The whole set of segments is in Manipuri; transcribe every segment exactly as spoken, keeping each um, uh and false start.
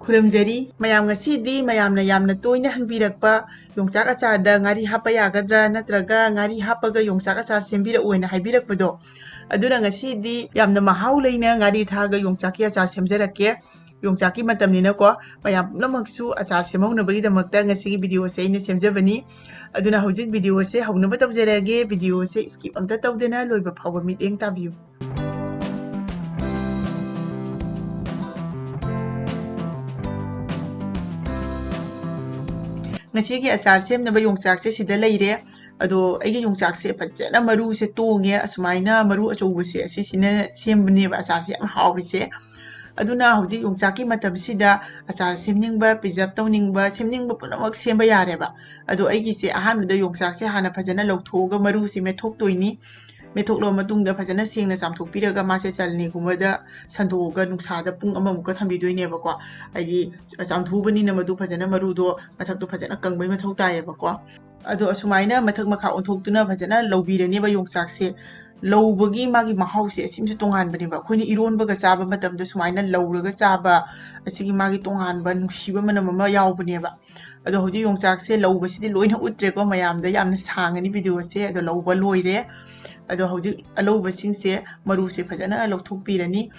ꯈꯨꯔꯨꯝꯖꯔꯤ꯫ ꯃꯌꯥꯝ, ꯉꯁꯤꯗꯤ ꯃꯌꯥꯝꯅ ꯌꯥꯝꯅ ꯇꯣꯏꯅ ꯍꯪꯕꯤꯔꯛꯄ, "ꯌꯣꯡꯆꯥꯛ ꯑꯆꯥꯔꯗ ꯉꯥꯔꯤ ꯍꯥꯞꯄ ꯌꯥꯒꯗ꯭ꯔꯥ, ꯅꯠꯇ꯭ꯔꯒ ꯉꯥꯔꯤ ꯍꯥꯞꯄꯒ ꯌꯣꯡꯆꯥꯛ ꯑꯆꯥꯔ ꯁꯦꯝꯕꯤꯔꯛꯎ" ꯍꯥꯏꯅ ꯍꯥꯏꯕꯤꯔꯛꯄꯗꯣ, ꯑꯗꯨꯅ ꯉꯁꯤꯗꯤ ꯌꯥꯝꯅ ꯃꯍꯥꯎ ꯂꯩꯅ ꯉꯥꯔꯤ ꯊꯥꯛꯑꯒ ꯌꯣꯡꯆꯥꯛꯀꯤ ꯑꯆꯥꯔ ꯁꯦꯝꯖꯔꯛꯀꯦ꯫ ꯌꯣꯡꯆꯥꯛꯀꯤ ꯃꯇꯝꯅꯤꯅꯀꯣ, ꯃꯌꯥꯝ ꯄꯨꯝꯅꯃꯛꯁꯨ ꯑꯆꯥꯔ ꯁꯦꯝꯍꯧꯅꯕꯒꯤꯗꯃꯛꯇ ꯉꯁꯤꯒꯤ video ꯑꯁꯦ ꯑꯩꯅ ꯁꯦꯝꯖꯕꯅꯤ꯫ ꯑꯗꯨꯅ ꯍꯧꯖꯤꯛ video ꯑꯁꯦ ꯍꯧꯅꯕ ꯇꯧꯖꯔꯛꯑꯒꯦ꯫ Video ꯑꯁꯦ skip ꯑꯝꯇ ꯇꯧꯗꯅ ꯂꯣꯏꯕ ꯐꯥꯎꯕ ꯃꯤꯠꯌꯦꯡ ꯇꯥꯕꯤꯌꯨ꯫ ꯉꯁꯤꯒꯤ ꯑꯆꯥꯔ ꯁꯦꯝꯅꯕ ꯌꯣꯡꯆꯥꯛꯁꯦ ꯁꯤꯗ ꯂꯩꯔꯦ꯫ ꯑꯗꯣ ꯑꯩꯒꯤ ꯌꯣꯡꯆꯥꯛꯁꯦ ꯐꯖꯅ ꯃꯔꯨꯁꯦ ꯇꯣꯡꯉꯦ꯫ ꯑꯁꯨꯃꯥꯏꯅ ꯃꯔꯨ ꯑꯆꯧꯕꯁꯦ ꯑꯁꯤꯁꯤꯅ ꯁꯦꯝꯕꯅꯦꯕ ꯑꯆꯥꯔꯁꯦ ꯌꯥꯝ ꯍꯥꯎꯔꯤꯁꯦ꯫ ꯑꯗꯨꯅ ꯍꯧꯖꯤꯛ ꯌꯣꯡꯆꯥꯛꯀꯤ ꯃꯇꯝꯁꯤꯗ ꯑꯆꯥꯔ ꯁꯦꯝꯅꯤꯡꯕ, preserve ꯇꯧꯅꯤꯡꯕ, ꯁꯦꯝꯅꯤꯡꯕ ꯄꯨꯝꯅꯃꯛ ꯁꯦꯝꯕ ꯌꯥꯔꯦꯕ꯫ ꯑꯗꯣ ꯑꯩꯒꯤꯁꯦ ꯑꯍꯥꯟꯕꯗ ꯌꯣꯡꯆꯥꯛꯁꯦ ꯍꯥꯟꯅ ꯐꯖꯅ ꯂꯧꯊꯣꯛꯑꯒ ꯃꯔꯨꯁꯦ ꯃꯦꯠꯊꯣꯛꯇꯣꯏꯅꯤ꯫ ꯃꯦꯠꯊꯣꯛꯂꯕ ꯃꯇꯨꯡꯗ ꯐꯖꯅ ꯁꯦꯡꯅ ꯆꯥꯝꯊꯣꯛꯄꯤꯔꯒ ꯃꯥꯁꯦ ꯆꯜꯅꯤꯒꯨꯝꯕꯗ ꯁꯟꯗꯣꯛꯑꯒ ꯅꯨꯡꯁꯥꯗ ꯄꯨꯡ ꯑꯃꯃꯨꯛꯀ ꯊꯝꯕꯤꯗꯣꯏꯅꯦꯕꯀꯣ꯫ ꯍꯥꯏꯗꯤ ꯆꯥꯝꯊꯣꯛꯎꯕꯅꯤꯅ ꯃꯗꯨ ꯐꯖꯅ ꯃꯔꯨꯗꯣ ꯃꯊꯛꯇꯣ ꯐꯖꯅ ꯀꯪꯕꯩ ꯃꯊꯧ ꯇꯥꯏꯌꯦꯕꯀꯣ꯫ ꯑꯗꯣ ꯑꯁꯨꯃꯥꯏꯅ ꯃꯊꯛ ꯃꯈꯥ ꯑꯣꯟꯊꯣꯛꯇꯨꯅ ꯐꯖꯅ ꯂꯧꯕꯤꯔꯅꯦꯕ ꯌꯣꯡꯆꯥꯛꯁꯦ꯫ ꯂꯧꯕꯒꯤ ꯃꯥꯒꯤ ꯃꯍꯥꯎꯁꯦ ꯑꯁꯤꯃꯁꯨ ꯇꯣꯉꯥꯟꯕꯅꯦꯕ꯫ ꯑꯩꯈꯣꯏꯅ ꯏꯔꯣꯟꯕꯒ ꯆꯥꯕ ꯃꯇꯝꯗ ꯁꯨꯃꯥꯏꯅ ꯂꯧꯔꯒ ꯆꯥꯕ ꯑꯁꯤꯒꯤ ꯃꯥꯒꯤ ꯇꯣꯉꯥꯟꯕ ꯅꯨꯡꯁꯤꯕ ꯃꯅꯝ ꯑꯃ ꯌꯥꯎꯕꯅꯦꯕ꯫ ꯑꯗꯣ ꯍꯧꯖꯤꯛ ꯌꯣꯡꯆꯥꯛꯁꯦ ꯂꯧꯕꯁꯤꯗꯤ ꯂꯣꯏꯅ ꯎꯠꯇ꯭ꯔꯦꯀꯣ ꯃꯌꯥꯝꯗ, ꯌꯥꯝꯅ ꯁꯥꯡꯉꯅꯤ video ꯑꯁꯦ꯫ ꯑꯗꯣ ꯂꯧꯕ ꯂꯣꯏꯔꯦ꯫ ꯑꯗꯣ ꯍꯧꯖꯤꯛ ꯑꯂꯧꯕꯁꯤꯡꯁꯦ ꯃꯔꯨꯁꯦ ꯐꯖꯅ ꯂꯧꯊꯣꯛꯄꯤꯔꯅꯤ꯫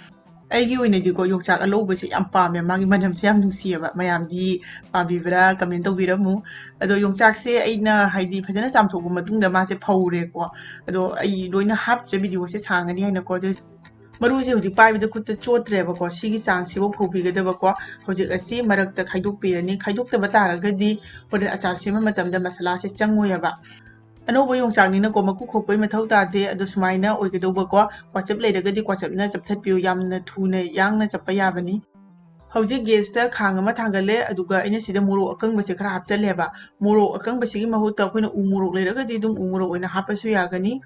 ꯑꯩꯒꯤ ꯑꯣꯏꯅꯗꯤꯀꯣ ꯌꯣꯡꯆꯥꯛ ꯑꯂꯧꯕꯁꯦ ꯌꯥꯝ ꯄꯥꯝꯃꯦ, ꯃꯥꯒꯤ ꯃꯅꯝꯁꯦ ꯌꯥꯝ ꯅꯨꯡꯁꯤꯌꯦꯕ꯫ ꯃꯌꯥꯝꯗꯤ ꯄꯥꯝꯕꯤꯕ꯭ꯔꯥ? Comment ꯇꯧꯕꯤꯔꯝꯃꯨ꯫ ꯑꯗꯣ ꯌꯣꯡꯆꯥꯛꯁꯦ ꯑꯩꯅ ꯍꯥꯏꯗꯤ ꯐꯖꯅ ꯆꯥꯝꯊꯣꯛꯄ ꯃꯇꯨꯡꯗ ꯃꯥꯁꯦ ꯐꯧꯔꯦꯀꯣ꯫ ꯑꯗꯣ ꯑꯩ ꯂꯣꯏꯅ ꯍꯥꯞꯇ꯭ꯔꯦ, video ꯁꯦ ꯁꯥꯡꯉꯅꯤ ꯍꯥꯏꯅꯀꯣ꯫ ꯑꯗꯣ ꯃꯔꯨꯁꯦ ꯍꯧꯖꯤꯛ ꯄꯥꯏꯕꯗ ꯈꯨꯠꯇ ꯆꯣꯠꯇ꯭ꯔꯦꯕꯀꯣ꯫ ꯁꯤꯒꯤ ꯆꯥꯡꯁꯤꯐꯥꯎ ꯐꯧꯕꯤꯒꯗꯕꯀꯣ꯫ ꯍꯧꯖꯤꯛ ꯑꯁꯤ ꯃꯔꯛꯇ ꯈꯥꯏꯗꯣꯛꯄꯤꯔꯅꯤ꯫ ꯈꯥꯏꯗꯣꯛꯇꯕ ꯇꯥꯔꯒꯗꯤ ꯍꯣꯔꯦꯟ ꯑꯆꯥꯔ ꯁꯦꯝꯕ ꯃꯇꯝꯗ ꯃꯁꯥꯂꯥꯁꯦ ꯆꯪꯉꯣꯏꯕ꯫ ꯑꯅꯧꯕ ꯌꯣꯡꯆꯥꯛꯅꯤꯅꯀꯣ ꯃꯀꯨ ꯈꯣꯛꯄꯩ ꯃꯊꯧ ꯇꯥꯗꯦ꯫ ꯑꯗꯣ ꯁꯨꯃꯥꯏꯅ ꯑꯣꯏꯒꯗꯧꯕꯀꯣ꯫ ꯋꯥꯆꯞ ꯂꯩꯔꯒꯗꯤ ꯋꯥꯆꯞꯅ ꯆꯞꯊꯠꯄꯤꯌꯨ, ꯌꯥꯝꯅ ꯊꯨꯅ ꯌꯥꯡꯅ ꯆꯞꯄ ꯌꯥꯕꯅꯤ꯫ ꯍꯧꯖꯤꯛ gas ꯇ ꯈꯥꯡ ꯑꯃ ꯊꯥꯡꯒꯠꯂꯦ, ꯑꯗꯨꯒ ꯑꯩꯅ ꯁꯤꯗ ꯃꯣꯔꯣꯛ ꯑꯀꯪꯕꯁꯦ ꯈꯔ ꯍꯥꯞꯆꯜꯂꯦꯕ꯫ ꯃꯣꯔꯣꯛ ꯑꯀꯪꯕꯁꯤꯒꯤ ꯃꯍꯨꯠꯇ ꯑꯩꯈꯣꯏꯅ ꯎ ꯃꯣꯔꯣꯛ ꯂꯩꯔꯒꯗꯤ ꯑꯗꯨꯝ ꯎ ꯃꯣꯔꯣꯛ ꯑꯣꯏꯅ ꯍꯥꯞꯄꯁꯨ ꯌꯥꯒꯅꯤ꯫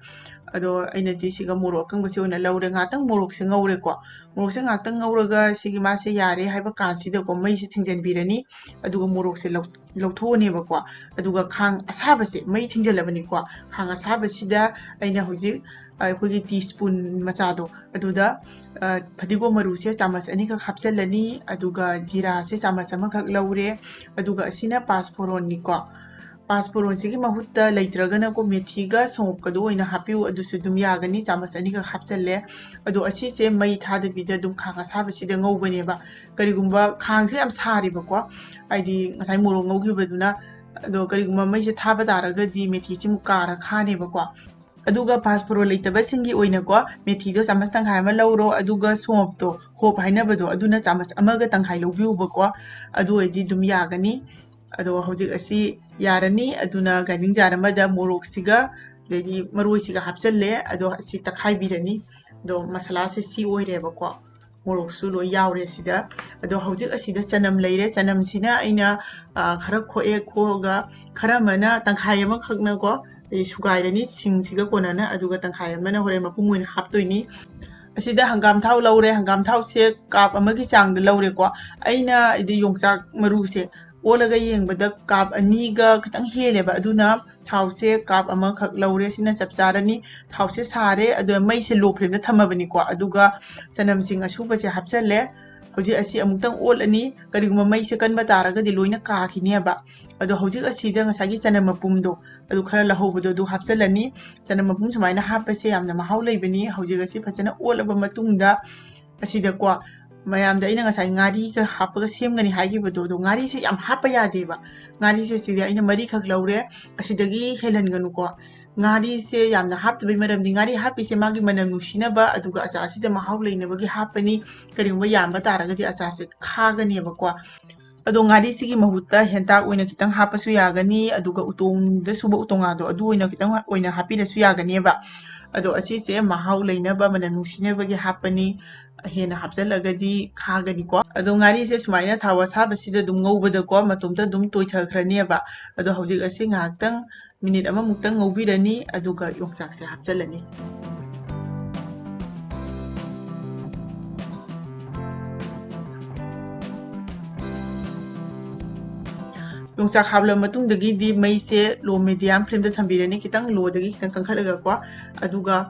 ꯑꯗꯣ ꯑꯩꯅꯗꯤ ꯁꯤꯒ ꯃꯣꯔꯣꯛ ꯑꯀꯪꯕꯁꯦ ꯑꯣꯏꯅ ꯂꯧꯔꯦ꯫ ꯉꯥꯛꯇꯪ ꯃꯣꯔꯣꯛꯁꯦ ꯉꯧꯔꯦꯀꯣ꯫ ꯃꯣꯔꯣꯛꯁꯦ ꯉꯥꯛꯇꯪ ꯉꯧꯔꯒ ꯁꯤꯒꯤ ꯃꯥꯁꯦ ꯌꯥꯔꯦ ꯍꯥꯏꯕ ꯀꯥꯟꯁꯤꯗꯀꯣ ꯃꯩꯁꯦ ꯊꯤꯡꯖꯤꯟꯕꯤꯔꯅꯤ꯫ ꯑꯗꯨꯒ ꯃꯣꯔꯣꯛꯁꯦ ꯂꯧ-, ꯂꯧꯊꯣꯛꯑꯅꯦꯕꯀꯣ꯫ ꯑꯗꯨꯒ ꯈꯥꯡ ꯑꯁꯥꯕꯁꯦ ꯃꯩ ꯊꯤꯡꯖꯤꯜꯂꯕꯅꯤꯀꯣ꯫ ꯈꯥꯡ ꯑꯁꯥꯕꯁꯤꯗ ꯑꯩꯅ ꯍꯧꯖꯤꯛ ꯑꯩꯈꯣꯏꯒꯤ ꯇꯤ ꯁ꯭ꯄꯨꯟ ꯃꯆꯥꯗꯣ ꯑꯗꯨꯗ ꯐꯗꯤꯒꯣꯝ ꯃꯔꯨꯁꯦ ꯆꯥꯃꯁ ꯑꯅꯤꯈꯛ ꯍꯥꯞꯆꯤꯜꯂꯅꯤ꯫ ꯑꯗꯨꯒ ꯖꯤꯔꯥꯁꯦ ꯆꯥꯃꯁ ꯑꯃꯈꯛ ꯂꯧꯔꯦ꯫ ꯑꯗꯨꯒ ꯑꯁꯤꯅ ꯄꯥꯁꯐꯣꯔꯣꯟꯅꯤꯀꯣ꯫ ꯄꯥꯁꯐꯣꯔꯣꯟꯁꯤꯒꯤ ꯃꯍꯨꯠꯇ ꯂꯩꯇ꯭ꯔꯒꯅꯀꯣ ꯃꯦꯊꯤꯒ ꯁꯣꯡꯞꯀꯗꯣ ꯑꯣꯏꯅ ꯍꯥꯞꯄꯤꯌꯨ, ꯑꯗꯨꯁꯨ ꯑꯗꯨꯝ ꯌꯥꯒꯅꯤ꯫ ꯆꯥꯃꯁ ꯑꯅꯤꯈꯛ ꯍꯥꯞꯆꯤꯜꯂꯦ꯫ ꯑꯗꯣ ꯑꯁꯤꯁꯦ ꯃꯩ ꯊꯥꯗꯕꯤꯗ ꯑꯗꯨꯝ ꯈꯥꯡ ꯑꯁꯥꯕꯁꯤꯗ ꯉꯧꯕꯅꯦꯕ꯫ ꯀꯔꯤꯒꯨꯝꯕ ꯈꯥꯡꯁꯦ ꯌꯥꯝ ꯁꯥꯔꯦꯕꯀꯣ, ꯍꯥꯏꯗꯤ ꯉꯁꯥꯏ ꯃꯣꯔꯣꯛ ꯉꯧꯈꯤꯕꯗꯨꯅ꯫ ꯑꯗꯣ ꯀꯔꯤꯒꯨꯝꯕ ꯃꯩꯁꯦ ꯊꯥꯕ ꯇꯥꯔꯒꯗꯤ ꯃꯦꯊꯤꯁꯤ ꯑꯃꯨꯛ ꯀꯥꯔ ꯈꯥꯅꯦꯕꯀꯣ꯫ ꯑꯗꯨꯒ ꯄꯥꯁꯐꯣꯔꯣꯟ ꯂꯩꯇꯕꯁꯤꯡꯒꯤ ꯑꯣꯏꯅꯀꯣ, ꯃꯦꯊꯤꯗꯣ ꯆꯥꯃꯁ ꯇꯪꯈꯥꯏ ꯑꯃ ꯂꯧꯔꯣ, ꯑꯗꯨꯒ ꯁꯣꯝꯄꯇꯣ, ꯍꯣꯞ ꯍꯥꯏꯅꯕꯗꯣ, ꯑꯗꯨꯅ ꯆꯥꯃꯁ ꯑꯃꯒ ꯇꯪꯈꯥꯏ ꯂꯧꯕꯤꯌꯨꯕꯀꯣ, ꯑꯗꯨ ꯑꯣꯏꯔꯗꯤ ꯑꯗꯨꯝ ꯌꯥꯒꯅꯤ꯫ ꯑꯗꯣ ꯍꯧꯖꯤꯛ ꯑꯁꯤ ꯌꯥꯔꯅꯤ꯫ ꯑꯗꯨꯅ ꯒ꯭ꯔꯥꯏꯟꯗꯤꯡ ꯖꯥꯔ ꯑꯃꯗ ꯃꯣꯔꯣꯛꯁꯤꯒ ꯑꯗꯩꯗꯤ ꯃꯔꯣꯏꯁꯤꯒ ꯍꯥꯞꯆꯜꯂꯦ꯫ ꯑꯗꯣ ꯑꯁꯤ ꯇꯛꯈꯥꯏꯕꯤꯔꯅꯤ꯫ ꯑꯗꯣ ꯃꯁꯥꯂꯥꯁꯦ ꯁꯤ ꯑꯣꯏꯔꯦꯕꯀꯣ, ꯃꯣꯔꯣꯛꯁꯨ ꯂꯣꯏ ꯌꯥꯎꯔꯦ ꯁꯤꯗ꯫ ꯑꯗꯣ ꯍꯧꯖꯤꯛ ꯑꯁꯤꯗ ꯆꯅꯝ ꯂꯩꯔꯦ꯫ ꯆꯅꯝꯁꯤꯅ ꯑꯩꯅ, ꯑ, ꯈꯔ ꯈꯣꯛꯑꯦ, ꯈꯣꯛꯑꯒ ꯈꯔ ꯑꯃꯅ ꯇꯪꯈꯥꯏ ꯑꯃꯈꯛꯅꯀꯣ, ꯑꯩ ꯁꯨꯒꯥꯏꯔꯅꯤ ꯁꯤꯡꯁꯤꯒ ꯀꯣꯟꯅꯅ, ꯑꯗꯨꯒ ꯇꯪꯈꯥꯏ ꯑꯃꯅ ꯍꯣꯔꯦꯟ ꯃꯄꯨꯝ ꯑꯣꯏꯅ ꯍꯥꯞꯇꯣꯏꯅꯤ꯫ ꯑꯁꯤꯗ ꯍꯪꯒꯥꯝ ꯊꯥꯎ ꯂꯧꯔꯦ, ꯍꯪꯒꯥꯝ ꯊꯥꯎꯁꯦ ꯀꯥꯞ ꯑꯃꯒꯤ ꯆꯥꯡꯗ ꯂꯧꯔꯦꯀꯣ꯫ ꯑꯩꯅ ꯍꯥꯏꯗꯤ ꯌꯣꯡꯆꯥꯛ ꯃꯔꯨꯁꯦ ꯑꯣꯜꯂꯒ ꯌꯦꯡꯕꯗ ꯀꯥꯞ ꯑꯅꯤꯒ ꯈꯤꯇꯪ ꯍꯦꯜꯂꯦꯕ, ꯑꯗꯨꯅ ꯊꯥꯎꯁꯦ ꯀꯥꯞ ꯑꯃꯈꯛ ꯂꯧꯔꯦ, ꯁꯤꯅ ꯆꯞ ꯆꯥꯔꯅꯤ꯫ ꯊꯥꯎꯁꯦ ꯁꯥꯔꯦ, ꯑꯗꯨꯅ ꯃꯩꯁꯦ ꯂꯣ ꯐ꯭ꯂꯦꯝꯗ ꯊꯝꯃꯕꯅꯤꯀꯣ꯫ ꯑꯗꯨꯒ ꯆꯅꯝꯁꯤꯡ ꯑꯁꯨꯕꯁꯦ ꯍꯥꯞꯆꯜꯂꯦ꯫ ꯍꯧꯖꯤꯛ ꯑꯁꯤ ꯑꯃꯨꯛꯇꯪ ꯑꯣꯠꯂꯅꯤ꯫ ꯀꯔꯤꯒꯨꯝꯕ ꯃꯩꯁꯦ ꯀꯟꯕ ꯇꯥꯔꯒꯗꯤ ꯂꯣꯏꯅ ꯀꯥꯈꯤꯅꯦꯕ꯫ ꯑꯗꯣ ꯍꯧꯖꯤꯛ ꯑꯁꯤꯗ ꯉꯁꯥꯏꯒꯤ ꯆꯅꯝ ꯃꯄꯨꯝꯗꯣ, ꯑꯗꯨ ꯈꯔ ꯂꯧꯍꯧꯕꯗꯣ ꯑꯗꯨ ꯍꯥꯞꯆꯜꯂꯅꯤ꯫ ꯆꯅꯝ ꯃꯄꯨꯝ ꯁꯨꯃꯥꯏꯅ ꯍꯥꯞꯄꯁꯦ ꯌꯥꯝꯅ ꯃꯍꯥꯎ ꯂꯩꯕꯅꯤ꯫ ꯍꯧꯖꯤꯛ ꯑꯁꯤ ꯐꯖꯅ ꯑꯣꯠꯂꯕ ꯃꯇꯨꯡꯗ ꯑꯁꯤꯗꯀꯣ, ꯃꯌꯥꯝꯗ ꯑꯩꯅ ꯉꯁꯥꯏ ꯉꯥꯔꯤꯒ ꯍꯥꯞꯄꯒ ꯁꯦꯝꯒꯅꯤ ꯍꯥꯏꯈꯤꯕꯗꯣ, ꯑꯗꯣ ꯉꯥꯔꯤꯁꯦ ꯌꯥꯝ ꯍꯥꯞꯄ ꯌꯥꯗꯦꯕ꯫ ꯉꯥꯔꯤꯁꯦ ꯁꯤꯗꯤ ꯑꯩꯅ ꯃꯔꯤꯈꯛ ꯂꯧꯔꯦ, ꯑꯁꯤꯗꯒꯤ ꯍꯦꯜꯍꯟꯒꯅꯨꯀꯣ꯫ ꯉꯥꯔꯤꯁꯦ ꯌꯥꯝꯅ ꯍꯥꯞꯇꯕꯩ ꯃꯔꯝꯗꯤ ꯉꯥꯔꯤ ꯍꯥꯞꯄꯤꯁꯦ ꯃꯥꯒꯤ ꯃꯅꯝ ꯅꯨꯡꯁꯤꯅꯕ, ꯑꯗꯨꯒ ꯑꯆꯥꯔꯁꯤꯗ ꯃꯍꯥꯎ ꯂꯩꯅꯕꯒꯤ ꯍꯥꯞꯄꯅꯤ꯫ ꯀꯔꯤꯒꯨꯝꯕ ꯌꯥꯝꯕ ꯇꯥꯔꯒꯗꯤ ꯑꯆꯥꯔꯁꯦ ꯈꯥꯒꯅꯦꯕꯀꯣ꯫ ꯑꯗꯣ ꯉꯥꯔꯤꯁꯤꯒꯤ ꯃꯍꯨꯠꯇ ꯍꯦꯟꯇꯥꯛ ꯑꯣꯏꯅ ꯈꯤꯇꯪ ꯍꯥꯞꯄꯁꯨ ꯌꯥꯒꯅꯤ, ꯑꯗꯨꯒ ꯎꯇꯣꯡꯗ ꯁꯨꯕ ꯎꯇꯣꯡꯉꯥꯗꯣ ꯑꯗꯨ ꯑꯣꯏꯅ ꯈꯤꯇꯪ ꯑꯣꯏꯅ ꯍꯥꯞꯄꯤꯔꯁꯨ ꯌꯥꯒꯅꯦꯕ꯫ ꯑꯗꯣ ꯑꯁꯤꯁꯦ ꯃꯍꯥꯎ ꯂꯩꯅꯕ, ꯃꯅꯝ ꯅꯨꯡꯁꯤꯅꯕꯒꯤ ꯍꯥꯞꯄꯅꯤ꯫ ꯍꯦꯟꯅ ꯍꯥꯞꯆꯜꯂꯒꯗꯤ ꯈꯥꯒꯅꯤꯀꯣ꯫ ꯑꯗꯣ ꯉꯥꯔꯤꯁꯦ ꯁꯨꯃꯥꯏꯅ ꯊꯥꯎ ꯑꯁꯥꯕꯁꯤꯗ ꯑꯗꯨꯝ ꯉꯧꯕꯗꯀꯣ ꯃꯇꯣꯝꯇ ꯑꯗꯨꯝ ꯇꯣꯏꯊꯈ꯭ꯔꯅꯦꯕ꯫ ꯑꯗꯣ ꯍꯧꯖꯤꯛ ꯑꯁꯤ ꯉꯥꯏꯍꯥꯛꯇꯪ ꯃꯤꯅꯤꯠ ꯑꯃꯃꯨꯛꯇꯪ ꯉꯧꯕꯤꯔꯅꯤ, ꯑꯗꯨꯒ ꯌꯣꯡꯆꯥꯛꯁꯦ ꯍꯥꯞꯆꯜꯂꯅꯤ꯫ ꯌꯣꯡꯆꯥꯛ ꯍꯥꯞꯂꯕ ꯃꯇꯨꯡꯗꯒꯤꯗꯤ ꯃꯩꯁꯦ low medium flameꯗ ꯊꯝꯕꯤꯔꯅꯤ, ꯈꯤꯇꯪ lowꯗꯒꯤ ꯈꯤꯇꯪ ꯀꯟꯈꯠꯂꯒꯀꯣ꯫ ꯑꯗꯨꯒ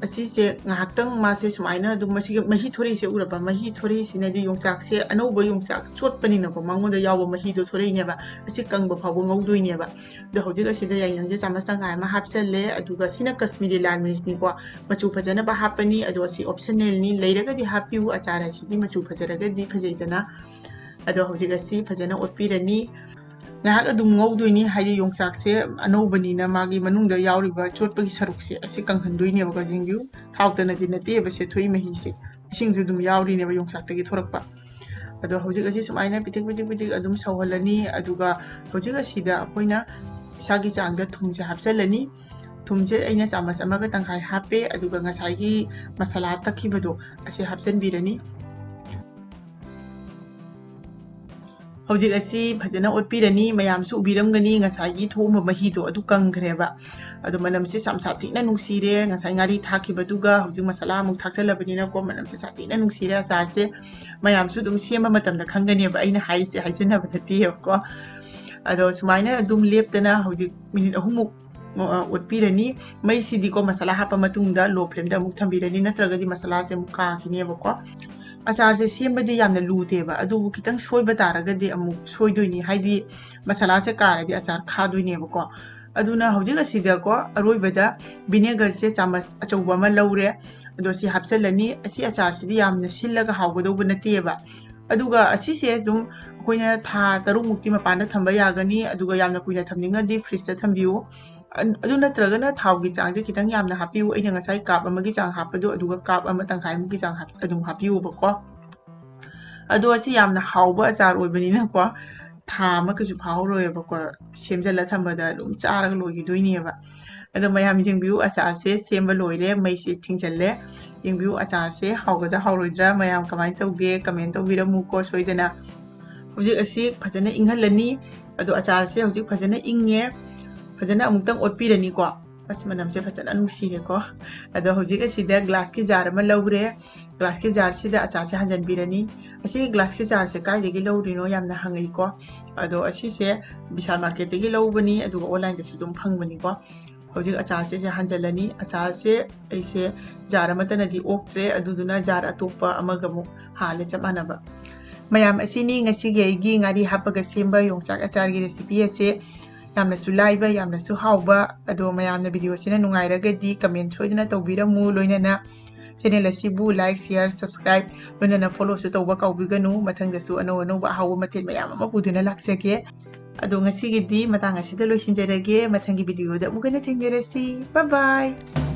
ꯑꯁꯤꯁꯦ ꯉꯥꯏꯍꯥꯛꯇꯪ ꯃꯥꯁꯦ ꯁꯨꯃꯥꯏꯅ ꯑꯗꯨꯝ ꯃꯁꯤꯒꯤ ꯃꯍꯤ ꯊꯣꯔꯛꯏꯁꯦ ꯎꯔꯕ? ꯃꯍꯤ ꯊꯣꯔꯛꯏꯁꯤꯅꯗꯤ ꯌꯣꯡꯆꯥꯛꯁꯦ ꯑꯅꯧꯕ ꯌꯣꯡꯆꯥꯛ ꯆꯣꯠꯄꯅꯤꯅꯀꯣ, ꯃꯉꯣꯟꯗ ꯌꯥꯎꯕ ꯃꯍꯤꯗꯣ ꯊꯣꯔꯛꯏꯅꯦꯕ꯫ ꯑꯁꯤ ꯀꯪꯕ ꯐꯥꯎꯕ ꯉꯧꯗꯣꯏꯅꯦꯕ꯫ ꯑꯗꯣ ꯍꯧꯖꯤꯛ ꯑꯁꯤꯗ ꯌꯥꯏꯉꯪꯁꯦ ꯆꯥꯃꯁ ꯇꯪꯈꯥꯏ ꯑꯃ ꯍꯥꯞꯆꯜꯂꯦ꯫ ꯑꯗꯨꯒ ꯁꯤꯅ ꯀꯁꯃꯤꯔꯤ ꯂꯥꯜ ꯃꯤꯔꯆꯅꯤꯀꯣ, ꯃꯆꯨ ꯐꯖꯅꯕ ꯍꯥꯞꯄꯅꯤ꯫ ꯑꯗꯣ ꯑꯁꯤ optionalꯅꯤ, ꯂꯩꯔꯒꯗꯤ ꯍꯥꯞꯄꯤꯌꯨ, ꯑꯆꯥꯔ ꯍꯥꯏꯁꯤꯗꯤ ꯃꯆꯨ ꯐꯖꯔꯒꯗꯤ ꯐꯖꯩꯗꯅ꯫ ꯑꯗꯣ ꯍꯧꯖꯤꯛ ꯑꯁꯤ ꯐꯖꯅ ꯑꯣꯠꯄꯤꯔꯅꯤ꯫ ꯉꯥꯏꯍꯥꯛ ꯑꯗꯨꯝ ꯉꯧꯗꯣꯏꯅꯤ, ꯍꯥꯏꯗꯤ ꯌꯣꯡꯆꯥꯛꯁꯦ ꯑꯅꯧꯕꯅꯤꯅ ꯃꯥꯒꯤ ꯃꯅꯨꯡꯗ ꯌꯥꯎꯔꯤꯕ ꯆꯣꯠꯄꯒꯤ ꯁꯔꯨꯛꯁꯦ ꯑꯁꯤ ꯀꯪꯍꯟꯗꯣꯏꯅꯦꯕꯀꯣ꯫ ꯌꯦꯡꯕꯤꯌꯨ, ꯊꯥꯎꯇꯅꯗꯤ ꯅꯠꯇꯦꯕ ꯁꯦ ꯊꯣꯛꯏ ꯃꯍꯤꯁꯦ, ꯏꯁꯤꯡꯁꯨ ꯑꯗꯨꯝ ꯌꯥꯎꯔꯤꯅꯦꯕ ꯌꯣꯡꯆꯥꯛꯇꯒꯤ ꯊꯣꯔꯛꯄ꯫ ꯑꯗꯣ ꯍꯧꯖꯤꯛ ꯑꯁꯤ ꯁꯨꯃꯥꯏꯅ ꯄꯤꯗꯤꯛ ꯄꯤꯗꯤꯛ ꯄꯤꯗꯤꯛ ꯑꯗꯨꯝ ꯁꯧꯍꯜꯂꯅꯤ꯫ ꯑꯗꯨꯒ ꯍꯧꯖꯤꯛ ꯑꯁꯤꯗ ꯑꯩꯈꯣꯏꯅ ꯏꯁꯥꯒꯤ ꯆꯥꯡꯗ ꯊꯨꯝꯁꯦ ꯍꯥꯞꯆꯜꯂꯅꯤ꯫ ꯊꯨꯝꯁꯦ ꯑꯩꯅ ꯆꯥꯃꯁ ꯑꯃꯒ ꯇꯪꯈꯥꯏ ꯍꯥꯞꯄꯦ꯫ ꯑꯗꯨꯒ ꯉꯁꯥꯏꯒꯤ ꯃꯁꯥꯂꯥ ꯇꯛꯈꯤꯕꯗꯣ ꯑꯁꯤ ꯍꯥꯞꯆꯤꯟꯕꯤꯔꯅꯤ꯫ ꯍꯧꯖꯤꯛ ꯑꯁꯤ ꯐꯖꯅ ꯑꯣꯠꯄꯤꯔꯅꯤ꯫ ꯃꯌꯥꯝꯁꯨ ꯎꯕꯤꯔꯝꯒꯅꯤ, ꯉꯁꯥꯏꯒꯤ ꯊꯣꯛꯑꯝꯕ ꯃꯍꯤꯗꯣ ꯑꯗꯨ ꯀꯪꯈ꯭ꯔꯦꯕ꯫ ꯑꯗꯣ ꯃꯅꯝꯁꯦ ꯌꯥꯝ ꯁꯥꯊꯤꯅ ꯅꯨꯡꯁꯤꯔꯦ꯫ ꯉꯁꯥꯏ ꯉꯥꯔꯤ ꯊꯥꯛꯈꯤꯕꯗꯨꯒ ꯍꯧꯖꯤꯛ ꯃꯁꯥꯂꯥ ꯑꯃꯨꯛ ꯊꯥꯛꯆꯜꯂꯕꯅꯤꯅꯀꯣ, ꯃꯅꯝꯁꯦ ꯁꯥꯊꯤꯅ ꯅꯨꯡꯁꯤꯔꯦ꯫ ꯑꯆꯥꯔꯁꯦ ꯃꯌꯥꯝꯁꯨ ꯑꯗꯨꯝ ꯁꯦꯝꯕ ꯃꯇꯝꯗ ꯈꯪꯒꯅꯦꯕ, ꯑꯩꯅ ꯍꯥꯏꯔꯤꯁꯦ ꯍꯥꯏꯖꯟꯅꯕ ꯅꯠꯇꯦꯕꯀꯣ꯫ ꯑꯗꯣ ꯁꯨꯃꯥꯏꯅ ꯑꯗꯨꯝ ꯂꯦꯞꯇꯅ ꯍꯧꯖꯤꯛ ꯃꯤꯅꯤꯠ ꯑꯍꯨꯝꯃꯨꯛ ꯑ, ꯑꯣꯠꯄꯤꯔꯅꯤ꯫ ꯃꯩꯁꯤꯗꯤꯀꯣ ꯃꯁꯥꯂꯥ ꯍꯥꯞꯄ ꯃꯇꯨꯡꯗ low flameꯗ ꯑꯃꯨꯛ ꯊꯝꯕꯤꯔꯅꯤ, ꯅꯠꯇ꯭ꯔꯒꯗꯤ ꯃꯁꯥꯂꯥꯁꯦ ꯑꯃꯨꯛ ꯀꯥꯈꯤꯅꯦꯕꯀꯣ꯫ ꯑꯆꯥꯔꯁꯦ ꯁꯦꯝꯕꯗꯤ ꯌꯥꯝꯅ ꯂꯨꯗꯦꯕ, ꯑꯗꯨꯕꯨ ꯈꯤꯇꯪ ꯁꯣꯏꯕ ꯇꯥꯔꯒꯗꯤ ꯑꯃꯨꯛ ꯁꯣꯏꯗꯣꯏꯅꯤ, ꯍꯥꯏꯗꯤ ꯃꯁꯥꯂꯥꯁꯦ ꯀꯥꯔꯗꯤ ꯑꯆꯥꯔ ꯈꯥꯗꯣꯏꯅꯦꯕꯀꯣ꯫ ꯑꯗꯨꯅ ꯍꯧꯖꯤꯛ ꯑꯁꯤꯗꯀꯣ ꯑꯔꯣꯏꯕꯗ vinegarꯁꯦ ꯆꯥꯃꯁ ꯑꯆꯧꯕ ꯑꯃ ꯂꯧꯔꯦ, ꯑꯗꯣ ꯁꯤ ꯍꯥꯞꯆꯤꯜꯂꯅꯤ꯫ ꯑꯁꯤ ꯑꯆꯥꯔꯁꯤꯗꯤ ꯌꯥꯝꯅ ꯁꯤꯜꯂꯒ ꯍꯥꯎꯒꯗꯧꯕ ꯅꯠꯇꯦꯕ꯫ ꯑꯗꯨꯒ ꯑꯁꯤꯁꯦ ꯑꯗꯨꯝ ꯑꯩꯈꯣꯏꯅ ꯊꯥ ꯇꯔꯨꯛꯃꯨꯛꯇꯤ ꯃꯄꯥꯟꯗ ꯊꯝꯕ ꯌꯥꯒꯅꯤ, ꯑꯗꯨꯒ ꯌꯥꯝꯅ ꯀꯨꯏꯅ ꯊꯝꯅꯤꯡꯉꯗꯤ fridgeꯇ ꯊꯝꯕꯤꯌꯨ꯫ ꯑꯟ-, ꯑꯗꯨ ꯅꯠꯇ꯭ꯔꯒꯅ ꯊꯥꯎꯒꯤ ꯆꯥꯡꯁꯦ ꯈꯤꯇꯪ ꯌꯥꯝꯅ ꯍꯥꯞꯄꯤꯌꯨ꯫ ꯑꯩꯅ ꯉꯁꯥꯏ cup ꯑꯃꯒꯤ ꯆꯥꯡ ꯍꯥꯞꯄꯗꯣ, ꯑꯗꯨꯒ cup ꯑꯃ ꯇꯪꯈꯥꯏꯃꯨꯛꯀꯤ ꯆꯥꯡ ꯍꯥꯞ-, ꯑꯗꯨꯝ ꯍꯥꯞꯄꯤꯌꯨꯕꯀꯣ꯫ ꯑꯗꯣ ꯑꯁꯤ ꯌꯥꯝꯅ ꯍꯥꯎꯕ ꯑꯆꯥꯔ ꯑꯣꯏꯕꯅꯤꯅꯀꯣ, ꯊꯥ ꯑꯃ ꯀꯩꯁꯨ ꯐꯥꯍꯧꯔꯣꯏꯕꯀꯣ, ꯁꯦꯝꯖꯤꯜꯂ ꯊꯝꯕꯗ ꯑꯗꯨꯝ ꯆꯥꯔꯒ ꯂꯣꯏꯈꯤꯗꯣꯏꯅꯦꯕ꯫ ꯑꯗꯣ ꯃꯌꯥꯝ ꯌꯦꯡꯕꯤꯌꯨ, ꯑꯆꯥꯔꯁꯦ ꯁꯦꯝꯕ ꯂꯣꯏꯔꯦ, ꯃꯩꯁꯦ ꯊꯤꯡꯖꯤꯜꯂꯦ꯫ ꯌꯦꯡꯕꯤꯌꯨ, ꯑꯆꯥꯔꯁꯦ ꯍꯥꯎꯒꯗ꯭ꯔꯥ ꯍꯥꯎꯔꯣꯏꯗ꯭ꯔꯥ, ꯃꯌꯥꯝ ꯀꯃꯥꯏꯅ ꯇꯧꯒꯦ, comment ꯇꯧꯕꯤꯔꯝꯃꯨꯀꯣ ꯁꯣꯏꯗꯅ꯫ ꯍꯧꯖꯤꯛ ꯑꯁꯤ ꯐꯖꯅ ꯏꯪꯍꯜꯂꯅꯤ꯫ ꯑꯗꯣ ꯑꯆꯥꯔꯁꯦ ꯍꯧꯖꯤꯛ ꯐꯖꯅ ꯏꯪꯉꯦ, ꯐꯖꯅ ꯑꯃꯨꯛꯇꯪ ꯑꯣꯠꯄꯤꯔꯅꯤꯀꯣ꯫ ꯑꯁ, ꯃꯅꯝꯁꯦ ꯐꯖꯅ ꯅꯨꯡꯁꯤꯔꯦꯀꯣ꯫ ꯑꯗꯣ ꯍꯧꯖꯤꯛ ꯑꯁꯤꯗ glassꯀꯤ jar ꯑꯃ ꯂꯧꯔꯦ꯫ Glassꯀꯤ jarꯁꯤꯗ ꯑꯆꯥꯔꯁꯦ ꯍꯥꯟꯖꯟꯕꯤꯔꯅꯤ꯫ ꯑꯁꯤꯒꯤ glassꯀꯤ jarꯁꯦ ꯀꯥꯏꯗꯒꯤ ꯂꯧꯔꯤꯅꯣ ꯌꯥꯝꯅ ꯍꯪꯉꯛꯏꯀꯣ꯫ ꯑꯗꯣ ꯑꯁꯤꯁꯦ ꯕꯤꯁꯥꯜ marketꯇꯒꯤ ꯂꯧꯕꯅꯤ, ꯑꯗꯨꯒ onlineꯗꯁꯨ ꯑꯗꯨꯝ ꯐꯪꯕꯅꯤꯀꯣ꯫ ꯍꯧꯖꯤꯛ ꯑꯆꯥꯔꯁꯦ ꯁꯦ ꯍꯥꯟꯖꯜꯂꯅꯤ꯫ ꯑꯆꯥꯔꯁꯦ ꯑꯩꯁꯦ jar ꯑꯃꯠꯇꯅꯗꯤ ꯑꯣꯛꯇ꯭ꯔꯦ, ꯑꯗꯨꯗꯨꯅ jar ꯑꯇꯣꯞꯄ ꯑꯃꯒ ꯑꯃꯨꯛ ꯍꯥꯜꯂꯦ, ꯆꯞ ꯃꯥꯟꯅꯕ꯫ ꯃꯌꯥꯝ, ꯑꯁꯤꯅꯤ ꯉꯁꯤꯒꯤ ꯑꯩꯒꯤ ꯉꯥꯔꯤ ꯍꯥꯞꯄꯒ ꯁꯦꯝꯕ ꯌꯣꯡꯆꯥꯛ ꯑꯆꯥꯔꯒꯤ recipe ꯑꯁꯦ꯫ ꯌꯥꯝꯅꯁꯨ ꯂꯥꯏꯕ, ꯌꯥꯝꯅꯁꯨ ꯍꯥꯎꯕ꯫ ꯑꯗꯣ ꯃꯌꯥꯝꯅ videoꯁꯤꯅ ꯅꯨꯡꯉꯥꯏꯔꯒꯗꯤ comment ꯁꯣꯏꯗꯅ ꯇꯧꯕꯤꯔꯝꯃꯨ, ꯂꯣꯏꯅꯅ channel ꯑꯁꯤꯕꯨ like, share, subscribe, ꯂꯣꯏꯅꯅ followꯁꯨ ꯇꯧꯕ ꯀꯥꯎꯕꯤꯒꯅꯨ꯫ ꯃꯊꯪꯗꯁꯨ ꯑꯅꯧ ꯑꯅꯧꯕ ꯑꯍꯥꯎꯕ ꯃꯊꯦꯜ ꯃꯌꯥꯝ ꯑꯃ ꯄꯨꯗꯨꯅ ꯂꯥꯛꯆꯒꯦ꯫ ꯑꯗꯣ ꯉꯁꯤꯒꯤꯗꯤ ꯃꯇꯥꯡ ꯑꯁꯤꯗ ꯂꯣꯏꯁꯤꯟꯖꯔꯒꯦ꯫ ꯃꯊꯪꯒꯤ videoꯗ ꯑꯃꯨꯛ ꯍꯟꯅ ꯊꯦꯡꯅꯔꯁꯤ꯫ Bye bye꯫